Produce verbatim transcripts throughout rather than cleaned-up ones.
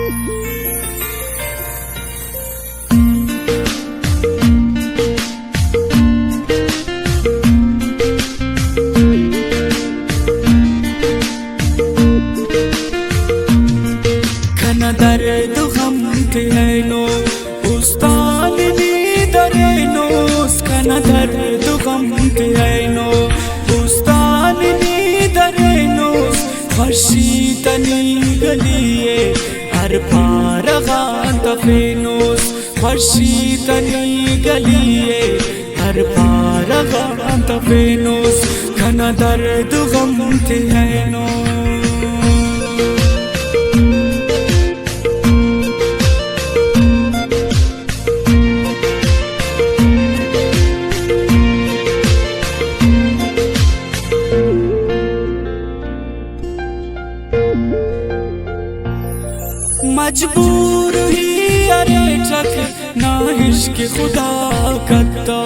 کنا درد و غم تے اینو، استان نی درینوس۔ کنا درد و غم تے اینو، استان نی درینوس۔ خوشی تنی گلی ءِ ہر پارہ غان تفینوس۔ خوشی تنی گلی ءِ ہر پارہ غان تفینوس۔ کنا درد غم تے اینو۔ مجبور ہی اریٹک نا عشق خدا کتو،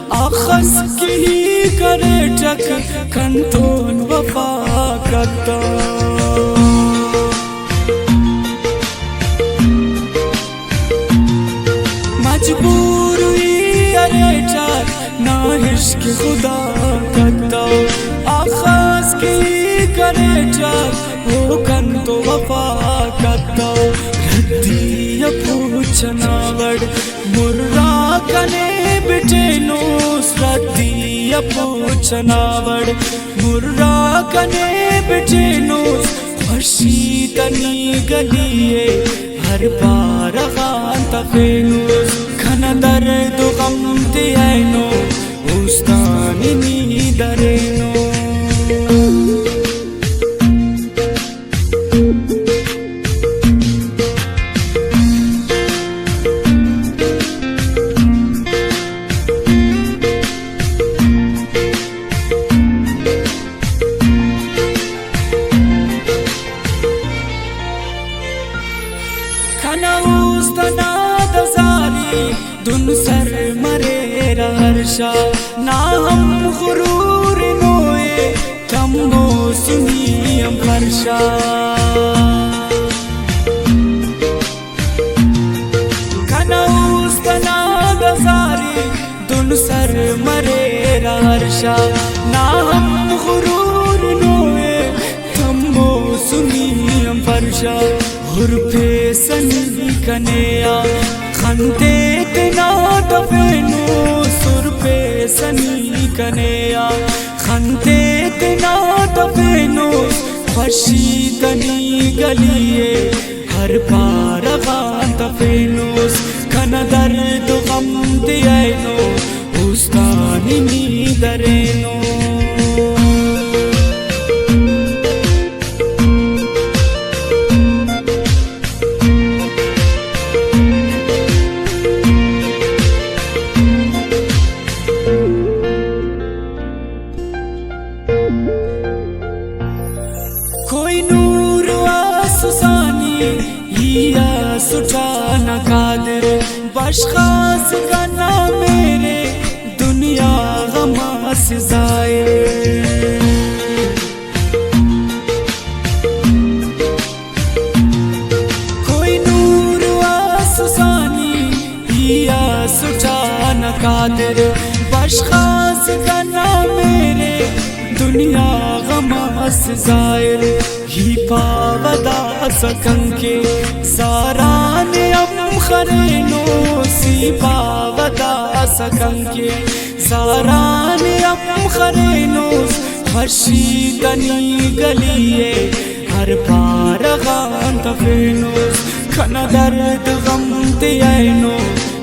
اخس کہ ہی کریٹک کنتون وفا کتو۔ مجبور ہی اریٹک نا عشق خدا کتو، اخس کہ ہی کریٹک او کنتو وفا کتو۔ ردی ءِ پوچ ئنا وڑ مرا کنے بٹینوس، ردی ءِ پوچ ئنا وڑ مرا کنے بٹینوس۔ خوشی تنی گلی ءِ ہر پارہ غان تفینوس۔ کنا درد و غم تے اینو، استان نی درینو۔ کنا است ئنا دا زاری دن سر مریرہ ہر شا، نا ہم غرور نوئے تموس نی ہم فرشا۔ کنا است ئنا دا زاری دن سر مریرہ ہر شا، نا ہم غرور نوئے تموس نی ہم فرشا۔ ہر پیسہ نی کنے آ خن تے تینا تفینوس، ہر پیسہ نی کنے آ خن تے تینا تفینوس۔ خوشی تنی گلی ءِ ہر پارہ غان تفینوس۔ کنا درد و غم تے اینو، استان نی درینو۔ کوئی نور آسسانی ہی آ سٹانا قادر، بشخاس کنا میرے دنیا غم اس ظاہر۔ کوئی نور آسسانی ہی آ سٹانا قادر، بشخاس کنا میرے دنیا غم اس ظاہر۔ ہی پاوہ داسہ کن کہ زاران ہم خرینوس، ہی پاوہ داسہ کن کہ زاران ہم خرینوس۔ خوشی تنی گلی ءِ ہر پارہ غان تفینوس۔ کنا درد غم تے اینو،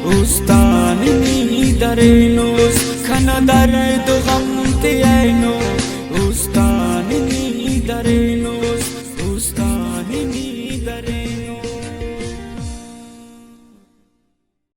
استان نی درینوس۔ کنا درد غم